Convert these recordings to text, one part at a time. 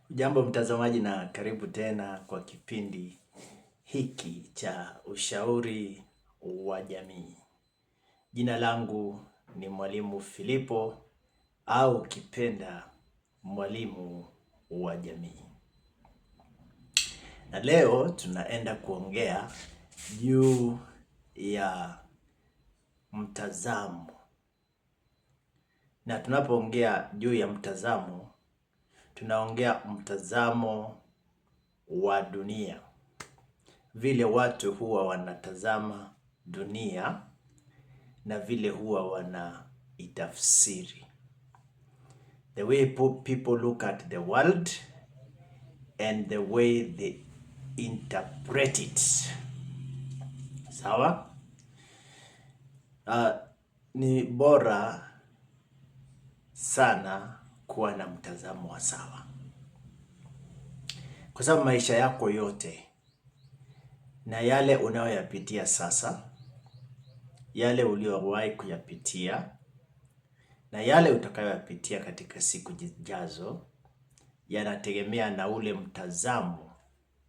Jambo mtazamaji na karibu tena kwa kipindi hiki cha ushauri wa jamii. Jina langu ni Mwalimu Filipo au kipenda mwalimu wa jamii. Na leo tunaenda kuongea juu ya mtazamo. Na tunapoongea juu ya mtazamo, tunaongea mtazamo wa dunia, vile watu huwa wanatazama dunia na vile huwa wanaitafsiri. The way people look at the world and the way they interpret it. Sawa? Ni bora sana kuwa na mtazamo wa sawa, kwa sababu maisha yako yote na yale unayoyapitia sasa, yale uliyowahi kuyapitia na yale utakayoyapitia katika siku zijazo yanategemea na ule mtazamo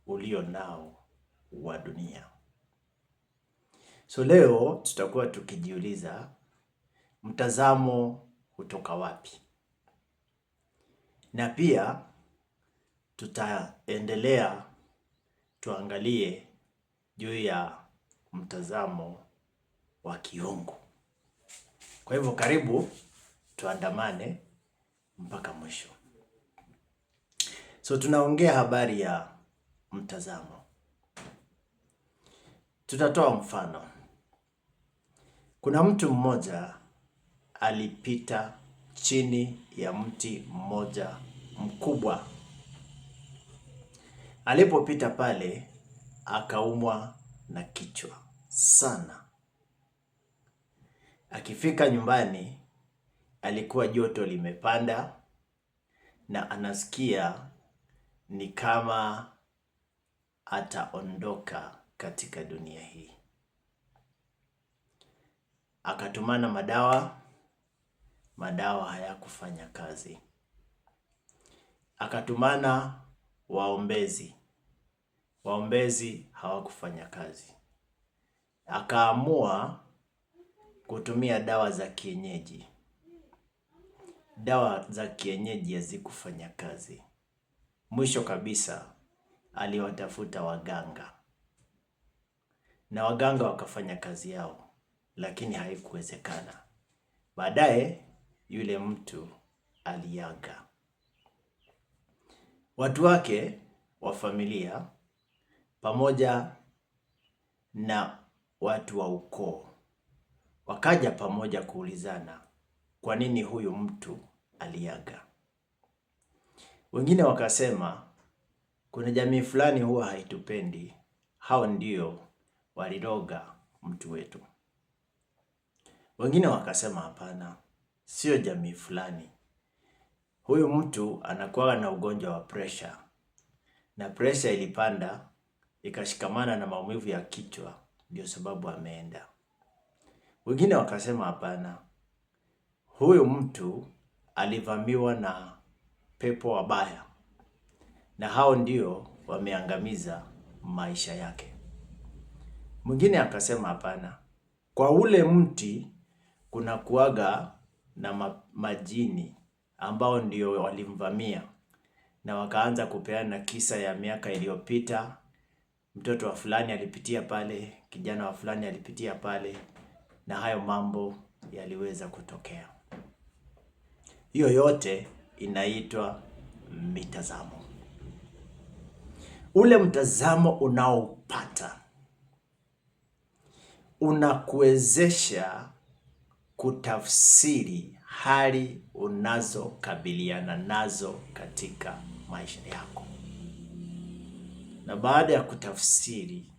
ulio nao wa dunia. So leo tutakuwa tukijiuliza mtazamo hutoka wapi? Na pia tutaendelea tuangalie juu ya mtazamo wa kiungu. Kwa hivyo karibu tuandamane mpaka mwisho. So tunaongea habari ya mtazamo. Tutatoa mfano. Kuna mtu mmoja alipita chini ya mti mmoja mkubwa. Alipopita pale akaumwa na kichwa sana. Akifika nyumbani alikuwa joto limepanda na anasikia ni kama ataondoka katika dunia hii. Akatumana madawa, madawa hayakufanya kazi. Akatumana waombezi, waombezi hawakufanya kazi. Akaamua kutumia dawa za kienyeji. Dawa za kienyeji hazikufanya kazi. Mwisho kabisa aliwatafuta waganga na waganga wakafanya kazi yao, lakini haikuwezekana. Baadaye yule mtu aliaga. Watu wake wa familia pamoja na watu wa ukoo wakaja pamoja kuulizana kwa nini huyu mtu aliaga. Wengine wakasema kuna jamii fulani huwa haitupendi, hao ndio waliroga mtu wetu. Wengine wakasema hapana, sio jamii fulani, huyu mtu anakuwa na ugonjwa wa presha na presha ilipanda ikashikamana na maumivu ya kichwa, ndio sababu ameenda. Wengine wakasema hapana, huyu mtu alivamiwa na pepo wabaya na hao ndio wameangamiza maisha yake. Mwingine akasema hapana, kwa ule mti kuna kuaga na majini ambao ndio walimvamia na wakaanza kupeana kisa ya miaka iliyopita. Mtoto wa fulani alipitia pale, kijana wa fulani alipitia pale, na hayo mambo yaliweza kutokea. Hiyo yote inaitwa mitazamo. Ule mtazamo unaopata unakuwezesha kutafsiri hali unazokabiliana nazo katika maisha yako. Na baada ya kutafsiri,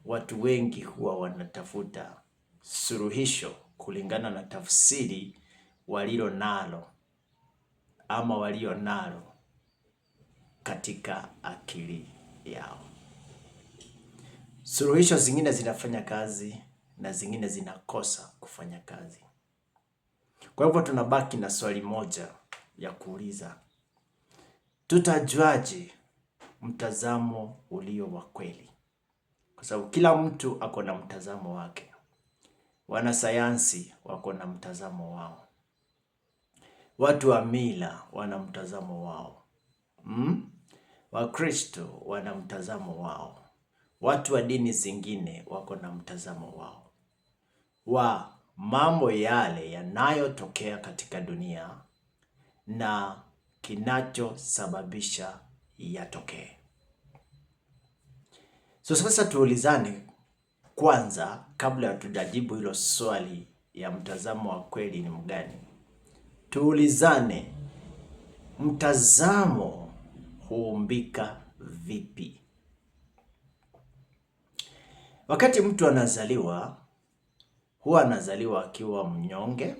watu wengi huwa wanatafuta suluhisho kulingana na tafsiri walilo nalo ama walio nalo katika akili yao. Suluhisho zingine zinafanya kazi na zingine zinakosa kufanya kazi. Kwa hivyo tunabaki na swali moja ya kuuliza. Tutajuaje mtazamo ulio wa kweli? Kwa sababu kila mtu ako na mtazamo wake. Wanasayansi wako na mtazamo wao, watu wa mila wana mtazamo wao, Wakristo wana mtazamo wao, watu wa dini zingine wako na mtazamo wao wa mambo yale yanayotokea katika dunia na kinachosababisha yatokee. So sasa tuulizane kwanza, kabla hatujajibu hilo swali ya mtazamo wa kweli ni mgani, tuulizane mtazamo huumbika vipi? Wakati mtu anazaliwa, huwa anazaliwa akiwa mnyonge,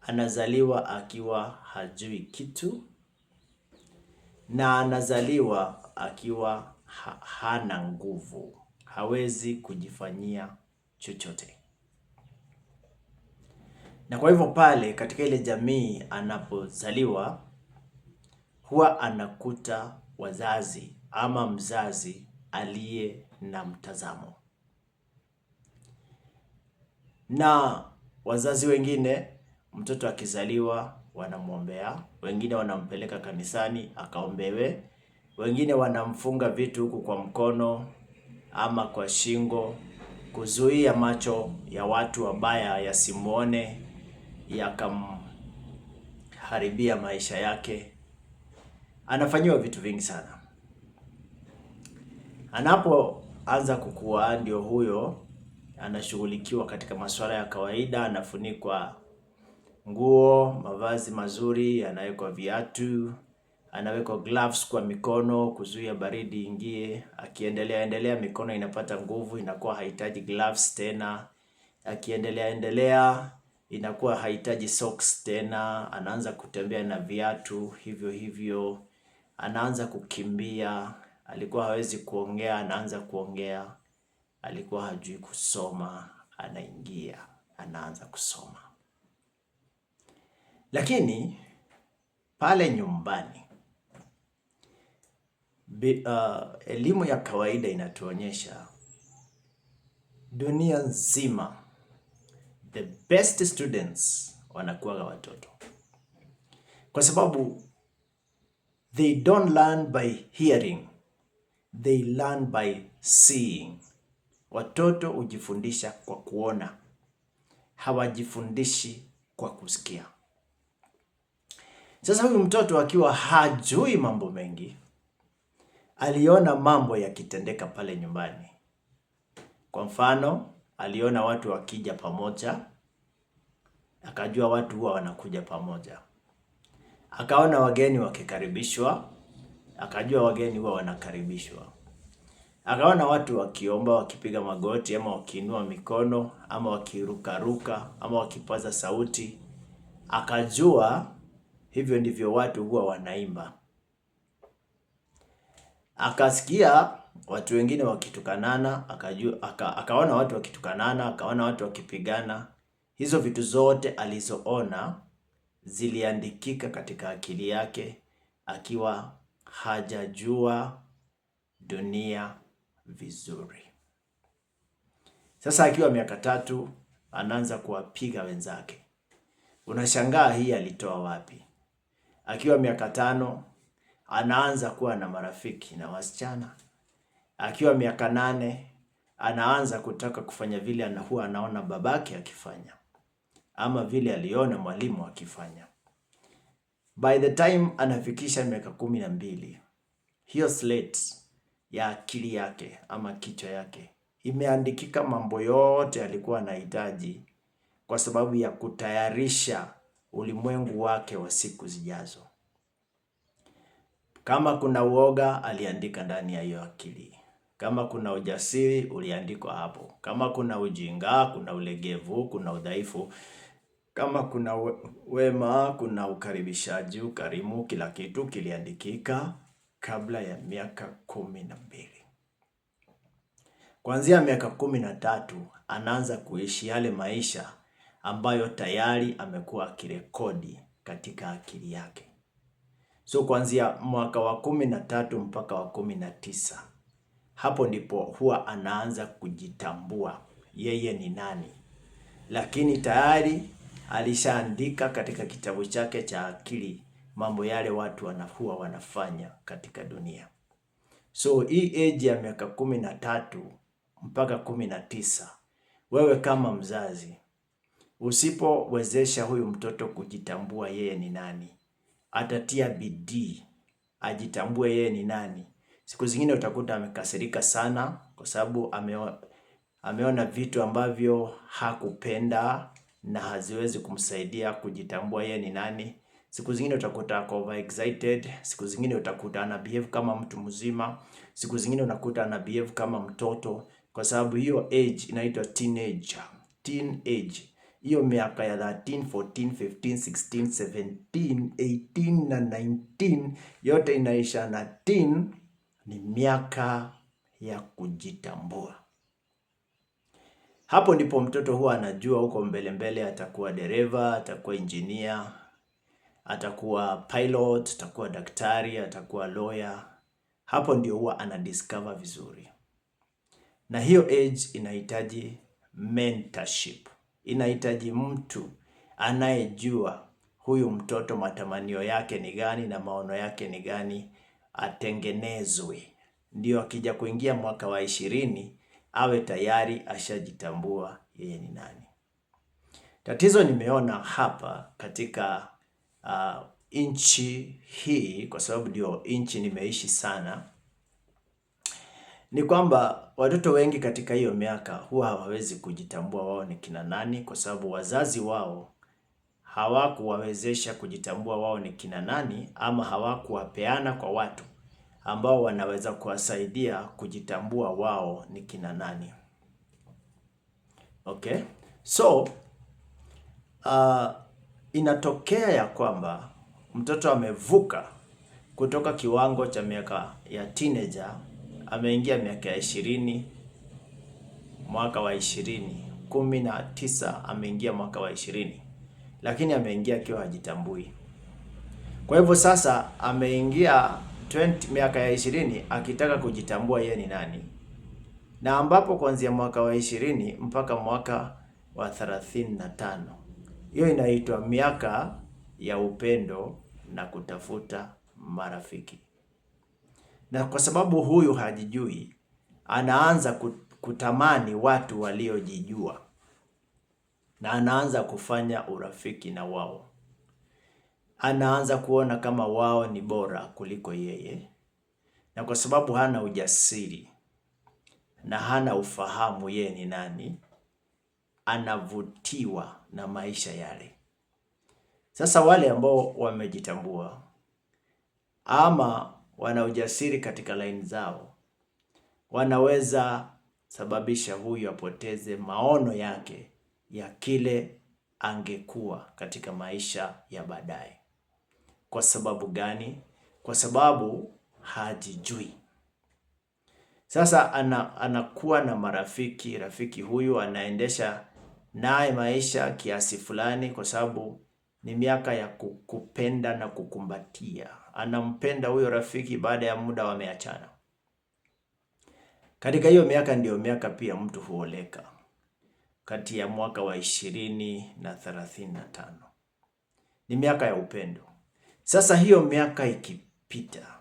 anazaliwa akiwa hajui kitu, na anazaliwa akiwa hana nguvu, hawezi kujifanyia chochote. Na kwa hivyo pale katika ile jamii anapozaliwa huwa anakuta wazazi ama mzazi aliye na mtazamo. Na wazazi wengine, mtoto akizaliwa wanamwombea, wengine wanampeleka kanisani akaombewe, wengine wanamfunga vitu huku kwa mkono ama kwa shingo, kuzuia macho ya watu wabaya yasimuone yakamharibia maisha yake. Anafanyiwa vitu vingi sana. Anapoanza kukua, ndio huyo anashughulikiwa katika masuala ya kawaida, anafunikwa nguo, mavazi mazuri, anawekwa viatu, anawekwa gloves kwa mikono kuzuia baridi ingie. Akiendelea endelea, mikono inapata nguvu, inakuwa hahitaji gloves tena. Akiendelea endelea, inakuwa hahitaji socks tena, anaanza kutembea na viatu hivyo hivyo, anaanza kukimbia, alikuwa hawezi kuongea, anaanza kuongea, alikuwa hajui kusoma, anaingia, anaanza kusoma. Lakini pale nyumbani elimu ya kawaida inatuonyesha dunia nzima the best students wanakuwa watoto, kwa sababu they don't learn by hearing, they learn by seeing. Watoto hujifundisha kwa kuona, hawajifundishi kwa kusikia. Sasa huyu mtoto akiwa hajui mambo mengi, aliona mambo yakitendeka pale nyumbani. Kwa mfano, aliona watu wakija pamoja, akajua watu huwa wanakuja pamoja. Akaona wageni wakikaribishwa, akajua wageni huwa wanakaribishwa. Akaona watu wakiomba, wakipiga magoti ama wakiinua mikono ama wakirukaruka ama wakipaza sauti, akajua hivyo ndivyo watu huwa wanaimba. Akasikia watu wengine wakitukanana, akajua, akaona watu wakitukanana, akaona watu wakipigana. Hizo vitu zote alizoona ziliandikika katika akili yake akiwa hajajua dunia vizuri. Sasa akiwa miaka 3 anaanza kuwapiga wenzake. Unashangaa hii alitoa wapi? Akiwa miaka 5 anaanza kuwa na marafiki na wasichana. Akiwa miaka 8 anaanza kutaka kufanya vile huwa anaona babake akifanya ama vile aliona mwalimu akifanya. By the time anafikisha miaka 12, hiyo slate ya akili yake ama kichwa yake imeandikika mambo yote alikuwa anahitaji kwa sababu ya kutayarisha ulimwengu wake wa siku zijazo. Kama kuna uoga aliandika ndani ya hiyo akili. Kama kuna ujasiri uliandikwa hapo. Kama kuna ujinga, kuna ulegevu, kuna udhaifu. Kama kuna wema, kuna ukaribishaji, ukarimu, kila kitu kiliandikika kabla ya miaka 12. Kuanzia miaka 13 anaanza kuishi yale maisha ambayo tayari amekuwa akirekodi katika akili yake. So kuanzia mwaka wa 13 mpaka wa 19, hapo ndipo huwa anaanza kujitambua yeye ni nani, lakini tayari alishaandika katika kitabu chake cha akili mambo yale watu wanahuwa wanafanya katika dunia. So hii age ya miaka 13 mpaka 19, wewe kama mzazi usipowezesha huyu mtoto kujitambua yeye ni nani, atatia bidii ajitambue yeye ni nani. Siku zingine utakuta amekasirika sana kwa sababu ameona vitu ambavyo hakupenda na haziwezi kumsaidia kujitambua yeye ni nani. Siku zingine utakuta ako over excited, siku zingine utakuta ana behave kama mtu mzima, siku zingine unakuta ana behave kama mtoto, kwa sababu hiyo age inaitwa teenager, teenage. Hiyo miaka ya 13, 14, 15, 16, 17, 18 na 19 yote inaisha na teen, ni miaka ya kujitambua. Hapo ndipo mtoto huwa anajua huko mbele mbele atakuwa dereva, atakuwa engineer, atakuwa pilot, atakuwa daktari, atakuwa lawyer. Hapo ndio huwa anadiscover vizuri. Na hiyo age inahitaji mentorship. Inahitaji mtu anayejua huyu mtoto matamanio yake ni gani na maono yake ni gani, atengenezwe. Ndio akija kuingia mwaka wa 20 awe tayari ashajitambua yeye ni nani. Tatizo nimeona hapa katika nchi hii, kwa sababu ndio nchi nimeishi sana, ni kwamba watoto wengi katika hiyo miaka huwa hawawezi kujitambua wao ni kina nani, kwa sababu wazazi wao hawakuwawezesha kujitambua wao ni kina nani, ama hawakuwapeana kwa watu ambao wanaweza kuwasaidia kujitambua wao ni kina nani. Okay? So, inatokea ya kwamba mtoto amevuka kutoka kiwango cha miaka ya teenager, ameingia miaka ya 20, mwaka wa 20, 19, ameingia mwaka wa 20, lakini ameingia akiwa hajitambui. Kwa hivyo sasa ameingia 20, miaka ya 20 akitaka kujitambua yeye ni nani, na ambapo kuanzia mwaka wa 20 mpaka mwaka wa 35, hiyo inaitwa miaka ya upendo na kutafuta marafiki. Na kwa sababu huyu hajijui, anaanza kutamani watu waliojijua na anaanza kufanya urafiki na wao. Anaanza kuona kama wao ni bora kuliko yeye, na kwa sababu hana ujasiri na hana ufahamu yeye ni nani, anavutiwa na maisha yale. Sasa wale ambao wamejitambua ama wana ujasiri katika line zao, wanaweza sababisha huyu apoteze maono yake ya kile angekuwa katika maisha ya baadaye. Kwa sababu gani? Kwa sababu hajijui. Sasa anakuwa na marafiki, rafiki huyu anaendesha naye maisha kiasi fulani, kwa sababu ni miaka ya kupenda na kukumbatia. Anampenda huyo rafiki, baada ya muda wameachana. Katika hiyo miaka ndiyo miaka pia mtu huoleka, kati ya mwaka wa 20 na 35. Ni miaka ya upendo. Sasa hiyo miaka ikipita,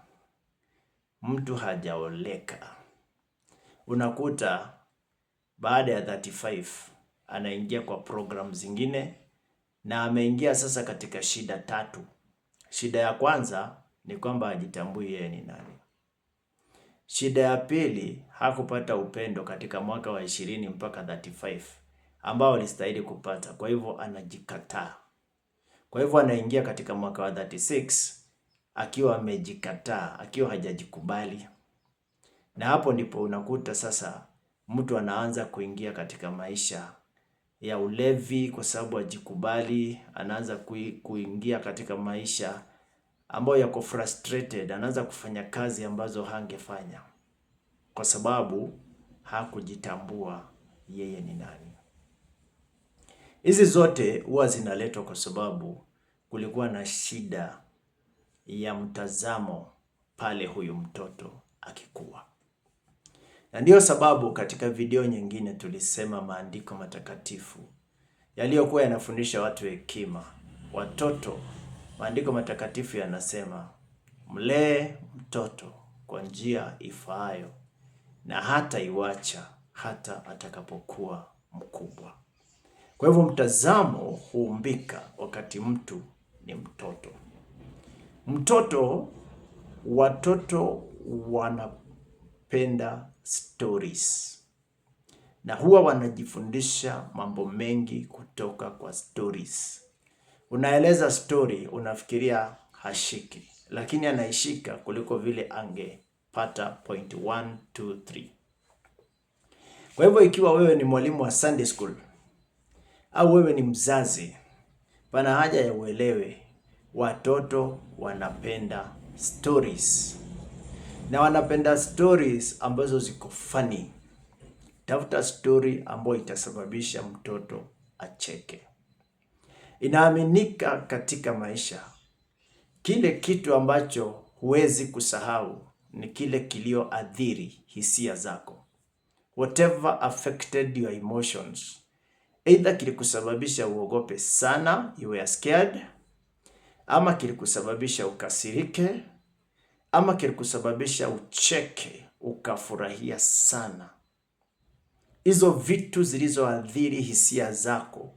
mtu hajaoleka, unakuta baada ya 35 anaingia kwa program zingine, na ameingia sasa katika shida tatu. Shida ya kwanza ni kwamba hajitambui yeye ni nani. Shida ya pili, hakupata upendo katika mwaka wa 20 mpaka 35 ambao alistahili kupata. Kwa hivyo anajikataa. Kwa hivyo anaingia katika mwaka wa 36 akiwa amejikataa, akiwa hajajikubali. Na hapo ndipo unakuta sasa mtu anaanza kuingia katika maisha ya ulevi kwa sababu hajikubali. Anaanza kuingia katika maisha ambayo yako frustrated, anaanza kufanya kazi ambazo hangefanya kwa sababu hakujitambua yeye ni nani. Hizi zote huwa zinaletwa kwa sababu kulikuwa na shida ya mtazamo pale huyu mtoto akikua. Na ndiyo sababu katika video nyingine tulisema maandiko matakatifu yaliyokuwa yanafundisha watu hekima, watoto, maandiko matakatifu yanasema mlee mtoto kwa njia ifaayo na hata iwacha hata atakapokuwa mkubwa. Kwa hivyo mtazamo huumbika wakati mtu ni mtoto. Mtoto, watoto wanapenda stories na huwa wanajifundisha mambo mengi kutoka kwa stories. Unaeleza story, unafikiria hashiki, lakini anaishika kuliko vile angepata point 1, 2, 3. Kwa hivyo ikiwa wewe ni mwalimu wa Sunday school au wewe ni mzazi, pana haja ya uelewe watoto wanapenda stories na wanapenda stories ambazo ziko funny. Tafuta story ambayo itasababisha mtoto acheke. Inaaminika katika maisha, kile kitu ambacho huwezi kusahau ni kile kilioathiri hisia zako. Whatever affected your emotions, either kilikusababisha uogope sana, you were scared, ama kilikusababisha ukasirike, ama kilikusababisha ucheke ukafurahia sana. Hizo vitu zilizoathiri hisia zako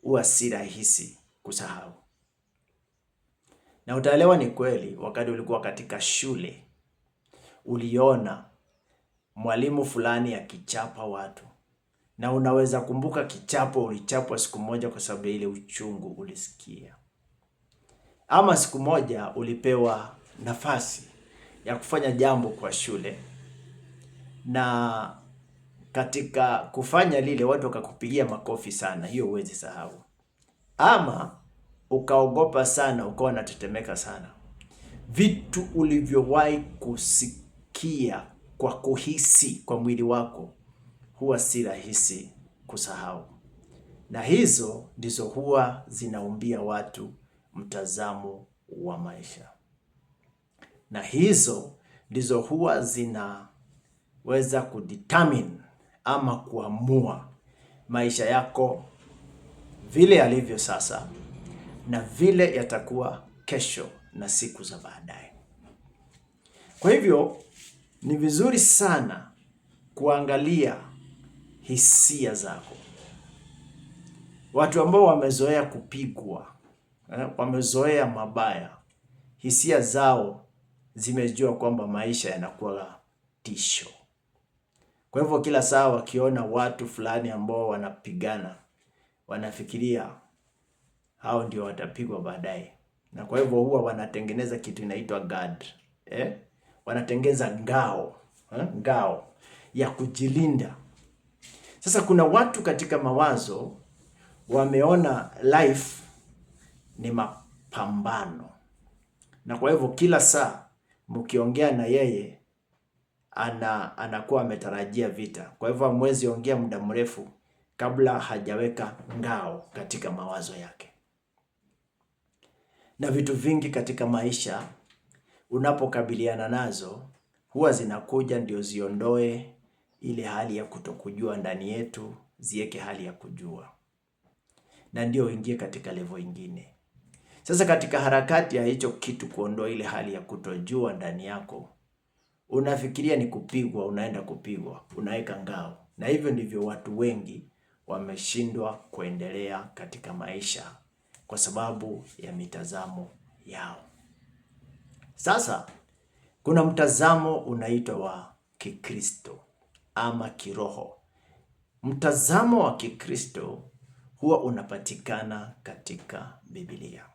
huwa si rahisi kusahau, na utaelewa ni kweli. Wakati ulikuwa katika shule uliona mwalimu fulani akichapa watu, na unaweza kumbuka kichapo ulichapwa siku moja kwa sababu ya ile uchungu ulisikia, ama siku moja ulipewa nafasi ya kufanya jambo kwa shule, na katika kufanya lile watu wakakupigia makofi sana, hiyo huwezi sahau. Ama ukaogopa sana, ukawa unatetemeka sana. Vitu ulivyowahi kusikia kwa kuhisi kwa mwili wako huwa si rahisi kusahau, na hizo ndizo huwa zinaumbia watu mtazamo wa maisha, na hizo ndizo huwa zinaweza kudetermine ama kuamua maisha yako vile yalivyo sasa na vile yatakuwa kesho na siku za baadaye. Kwa hivyo ni vizuri sana kuangalia hisia zako. Watu ambao wamezoea kupigwa, wamezoea mabaya, hisia zao zimejua kwamba maisha yanakuwa tisho. Kwa hivyo kila saa wakiona watu fulani ambao wanapigana, wanafikiria hao ndio watapigwa baadaye, na kwa hivyo huwa wanatengeneza kitu inaitwa guard, Wanatengeneza ngao, ngao ya kujilinda. Sasa kuna watu katika mawazo wameona life ni mapambano, na kwa hivyo kila saa mkiongea na yeye anakuwa ametarajia vita. Kwa hivyo hamwezi ongea muda mrefu kabla hajaweka ngao katika mawazo yake. Na vitu vingi katika maisha unapokabiliana nazo huwa zinakuja ndio ziondoe ile hali ya kutokujua ndani yetu, ziweke hali ya kujua, na ndio uingie katika level ingine. Sasa katika harakati ya hicho kitu kuondoa ile hali ya kutojua ndani yako, unafikiria ni kupigwa, unaenda kupigwa, unaweka ngao. Na hivyo ndivyo watu wengi wameshindwa kuendelea katika maisha kwa sababu ya mitazamo yao. Sasa kuna mtazamo unaitwa wa Kikristo ama kiroho. Mtazamo wa Kikristo huwa unapatikana katika Biblia.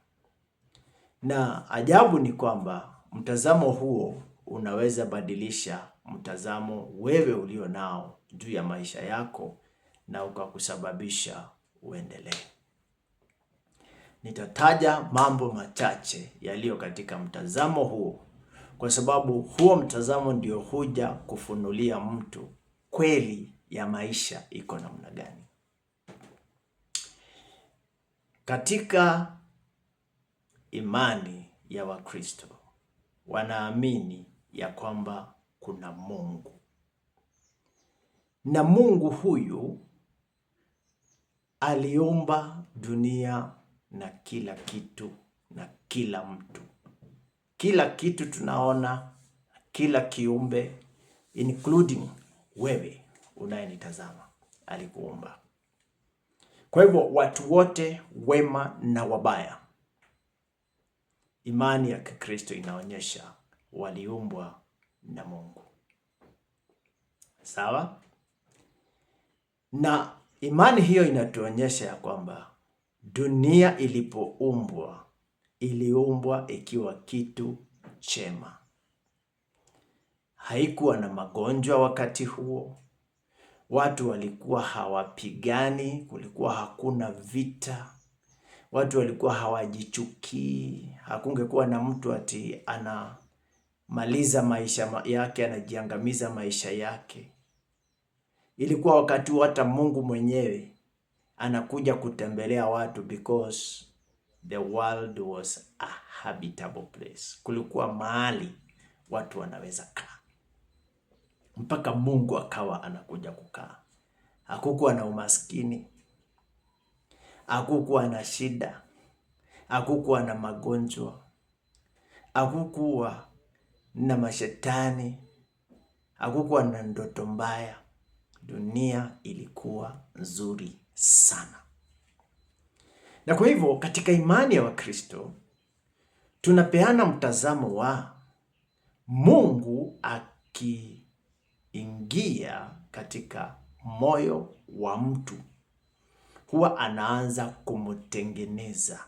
Na ajabu ni kwamba mtazamo huo unaweza badilisha mtazamo wewe ulio nao juu ya maisha yako na ukakusababisha uendelee. Nitataja mambo machache yaliyo katika mtazamo huo, kwa sababu huo mtazamo ndio huja kufunulia mtu kweli ya maisha iko namna gani. Katika imani ya Wakristo wanaamini ya kwamba kuna Mungu, na Mungu huyu aliumba dunia na kila kitu na kila mtu. Kila kitu tunaona, kila kiumbe including wewe unayenitazama alikuumba. Kwa hivyo watu wote wema na wabaya, imani ya Kikristo inaonyesha waliumbwa na Mungu. Sawa? Na imani hiyo inatuonyesha ya kwamba dunia ilipoumbwa iliumbwa ikiwa kitu chema. Haikuwa na magonjwa wakati huo, watu walikuwa hawapigani, kulikuwa hakuna vita, watu walikuwa hawajichukii, hakungekuwa na mtu ati anamaliza maisha yake, anajiangamiza maisha yake. Ilikuwa wakati huo hata Mungu mwenyewe anakuja kutembelea watu because the world was a habitable place. Kulikuwa mahali watu wanaweza kaa, mpaka Mungu akawa anakuja kukaa. Hakukuwa na umaskini, hakukuwa na shida, hakukuwa na magonjwa, hakukuwa na mashetani, hakukuwa na ndoto mbaya. Dunia ilikuwa nzuri sana. Na kwa hivyo katika imani ya Wakristo tunapeana mtazamo wa Mungu akiingia katika moyo wa mtu huwa anaanza kumtengeneza.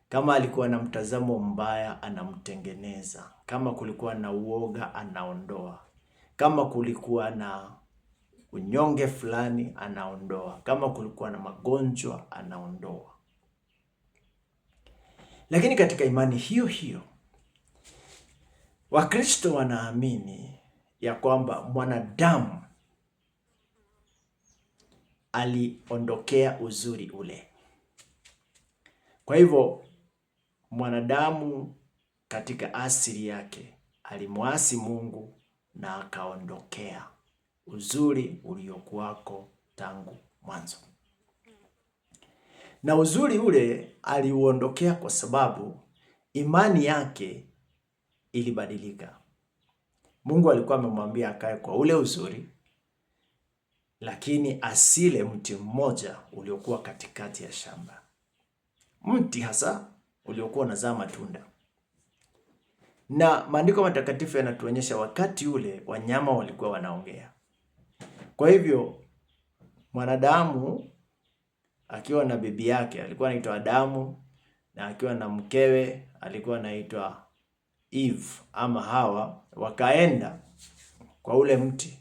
Kama alikuwa na mtazamo mbaya anamtengeneza. Kama kulikuwa na uoga anaondoa. Kama kulikuwa na unyonge fulani anaondoa. Kama kulikuwa na magonjwa anaondoa. Lakini katika imani hiyo hiyo Wakristo wanaamini ya kwamba mwanadamu aliondokea uzuri ule. Kwa hivyo mwanadamu katika asili yake alimwasi Mungu na akaondokea uzuri uliokuwako tangu mwanzo. Na uzuri ule aliuondokea kwa sababu imani yake ilibadilika. Mungu alikuwa amemwambia akae kwa ule uzuri, lakini asile mti mmoja uliokuwa katikati ya shamba, mti hasa uliokuwa unazaa matunda. Na maandiko matakatifu yanatuonyesha wakati ule wanyama walikuwa wanaongea. Kwa hivyo mwanadamu akiwa na bibi yake alikuwa anaitwa Adamu, na akiwa na mkewe alikuwa anaitwa Eve ama Hawa, wakaenda kwa ule mti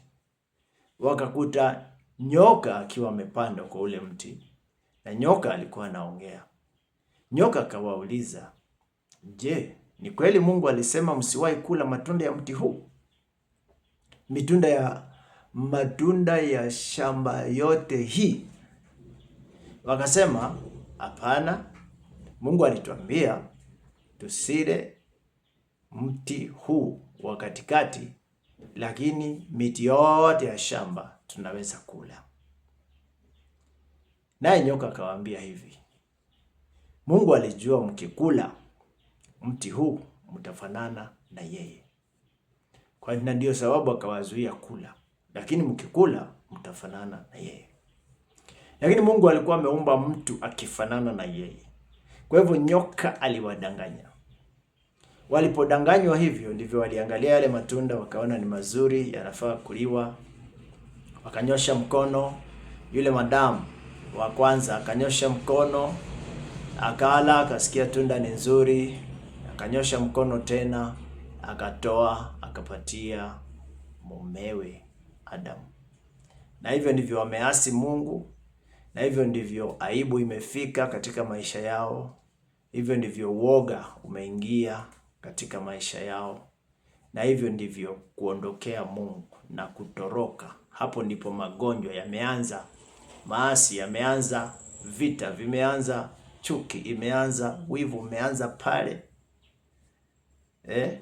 wakakuta nyoka akiwa amepandwa kwa ule mti, na nyoka alikuwa anaongea. Nyoka akawauliza, je, ni kweli Mungu alisema msiwahi kula matunda ya mti huu? Mitunda ya matunda ya shamba yote hii? Wakasema, hapana, Mungu alituambia tusile mti huu wa katikati, lakini miti yote ya shamba tunaweza kula. Naye nyoka akawaambia hivi, Mungu alijua mkikula mti huu mtafanana na yeye, kwa na ndiyo sababu akawazuia kula, lakini mkikula mtafanana na yeye. Lakini Mungu alikuwa ameumba mtu akifanana na yeye. Kwa hivyo nyoka aliwadanganya. Walipodanganywa hivyo, ndivyo waliangalia yale matunda wakaona ni mazuri, yanafaa kuliwa. Wakanyosha mkono, yule madamu wa kwanza akanyosha mkono akala, akasikia tunda ni nzuri, akanyosha mkono tena akatoa, akapatia mumewe Adamu. Na hivyo ndivyo wameasi Mungu, na hivyo ndivyo aibu imefika katika maisha yao, hivyo ndivyo uoga umeingia katika maisha yao, na hivyo ndivyo kuondokea Mungu na kutoroka. Hapo ndipo magonjwa yameanza, maasi yameanza, vita vimeanza, chuki imeanza, wivu umeanza pale. Eh?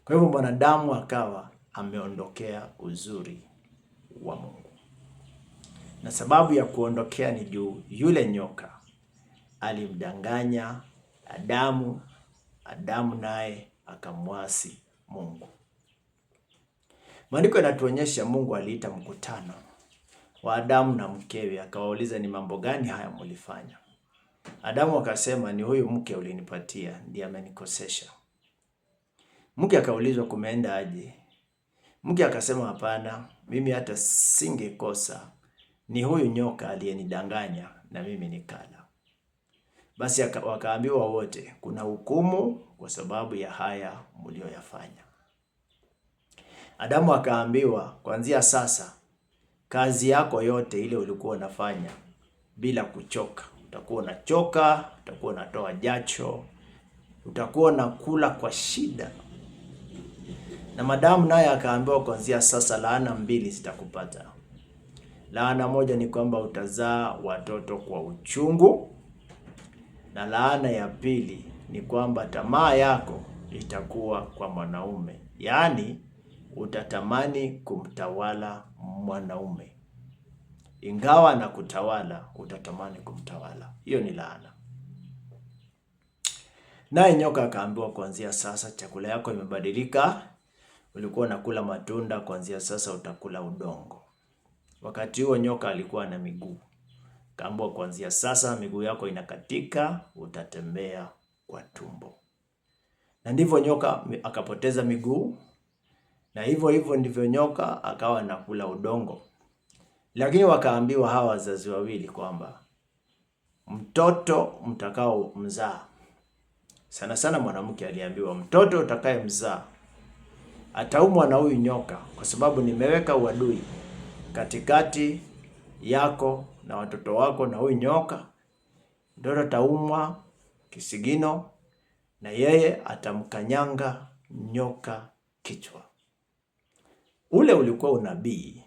Kwa hivyo mwanadamu akawa ameondokea uzuri wa Mungu, na sababu ya kuondokea ni juu yule nyoka alimdanganya Adamu, Adamu naye akamwasi Mungu. Maandiko yanatuonyesha Mungu aliita mkutano wa Adamu na mkewe, akawauliza ni mambo gani haya mulifanya? Adamu akasema ni huyu mke ulinipatia ndiye amenikosesha. Mke akaulizwa kumeenda aje? Mke akasema hapana, mimi hata singekosa, ni huyu nyoka aliyenidanganya na mimi nikala. Basi wakaambiwa wote, kuna hukumu kwa sababu ya haya mlioyafanya. Adamu akaambiwa, kuanzia sasa kazi yako yote ile ulikuwa unafanya bila kuchoka, utakuwa unachoka, utakuwa unatoa jacho, utakuwa unakula kwa shida. Na madamu naye akaambiwa, kuanzia sasa laana mbili zitakupata. Laana moja ni kwamba utazaa watoto kwa uchungu, na laana ya pili ni kwamba tamaa yako itakuwa kwa mwanaume, yaani utatamani kumtawala mwanaume, ingawa na kutawala utatamani kumtawala. Hiyo ni laana. Naye nyoka akaambiwa, kuanzia sasa chakula yako imebadilika. Ulikuwa unakula matunda, kuanzia sasa utakula udongo. Wakati huo nyoka alikuwa na miguu. Kaambiwa, kuanzia sasa miguu yako inakatika, utatembea kwa tumbo. Na ndivyo nyoka akapoteza miguu, na hivyo hivyo ndivyo nyoka akawa anakula udongo. Lakini wakaambiwa hawa wazazi wawili kwamba mtoto mtakao mzaa, sana sana mwanamke aliambiwa, mtoto utakaye mzaa ataumwa na huyu nyoka, kwa sababu nimeweka uadui katikati yako na watoto wako na huyu nyoka. Mtoto ataumwa kisigino na yeye atamkanyanga nyoka kichwa. Ule ulikuwa unabii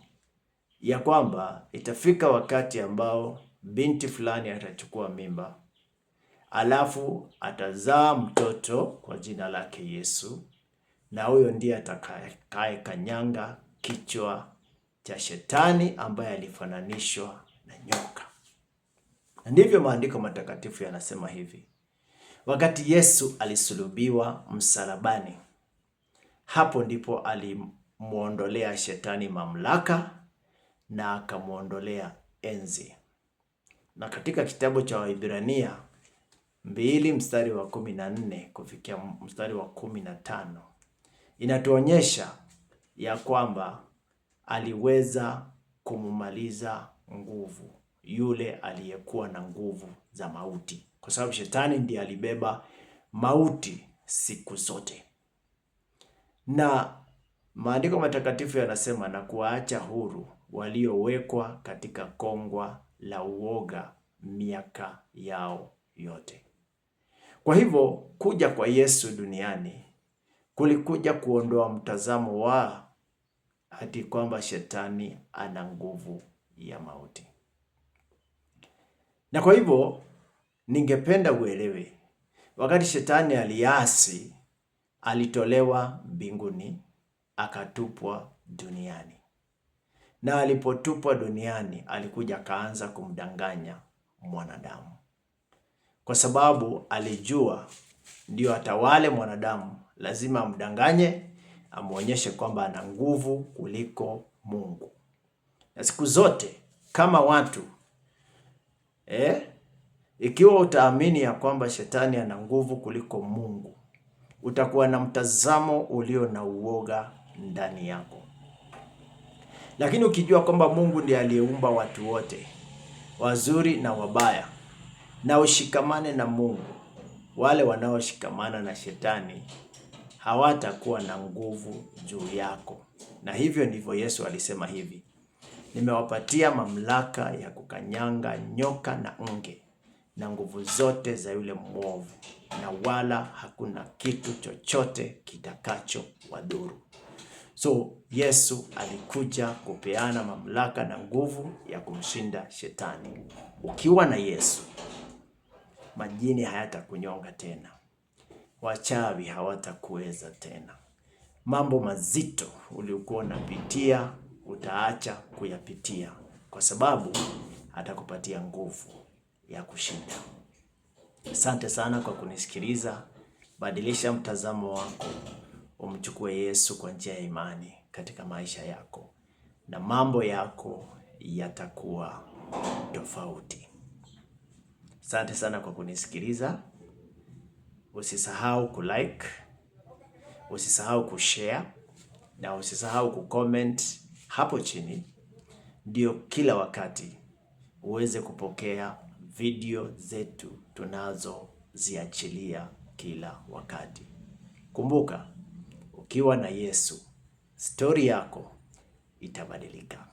ya kwamba itafika wakati ambao binti fulani atachukua mimba, alafu atazaa mtoto kwa jina lake Yesu, na huyo ndiye atakaye kanyanga kichwa cha shetani ambaye alifananishwa na nyoka. Na ndivyo maandiko matakatifu yanasema hivi: wakati Yesu alisulubiwa msalabani, hapo ndipo alimwondolea shetani mamlaka na akamwondolea enzi. Na katika kitabu cha Waibrania 2 mstari wa 14 kufikia mstari wa 15 inatuonyesha ya kwamba aliweza kumumaliza nguvu yule aliyekuwa na nguvu za mauti, kwa sababu shetani ndiye alibeba mauti siku zote. Na maandiko matakatifu yanasema, na kuwaacha huru waliowekwa katika kongwa la uoga miaka yao yote. Kwa hivyo kuja kwa Yesu duniani kulikuja kuondoa mtazamo wa ati kwamba shetani ana nguvu ya mauti. Na kwa hivyo ningependa uelewe, wakati shetani aliasi, alitolewa mbinguni akatupwa duniani, na alipotupwa duniani alikuja akaanza kumdanganya mwanadamu, kwa sababu alijua ndio atawale mwanadamu, lazima amdanganye, amwonyeshe kwamba ana nguvu kuliko Mungu. Na siku zote kama watu ikiwa utaamini ya kwamba shetani ana nguvu kuliko Mungu, utakuwa na mtazamo ulio na uoga ndani yako. Lakini ukijua kwamba Mungu ndiye aliyeumba watu wote, wazuri na wabaya, na ushikamane na Mungu, wale wanaoshikamana na shetani hawatakuwa na nguvu juu yako. Na hivyo ndivyo Yesu alisema hivi, nimewapatia mamlaka ya kukanyanga nyoka na nge na nguvu zote za yule mwovu, na wala hakuna kitu chochote kitakacho wadhuru. So Yesu alikuja kupeana mamlaka na nguvu ya kumshinda shetani. Ukiwa na Yesu, majini hayatakunyonga tena. Wachawi hawatakuweza tena. Mambo mazito uliokuwa unapitia utaacha kuyapitia, kwa sababu atakupatia nguvu ya kushinda. Asante sana kwa kunisikiliza. Badilisha mtazamo wako, umchukue Yesu kwa njia ya imani katika maisha yako, na mambo yako yatakuwa tofauti. Asante sana kwa kunisikiliza. Usisahau kulike, usisahau kushare na usisahau kucomment hapo chini, ndio kila wakati uweze kupokea video zetu tunazoziachilia kila wakati. Kumbuka, ukiwa na Yesu, stori yako itabadilika.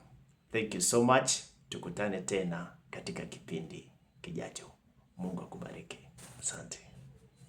Thank you so much. Tukutane tena katika kipindi kijacho. Mungu akubariki. Asante.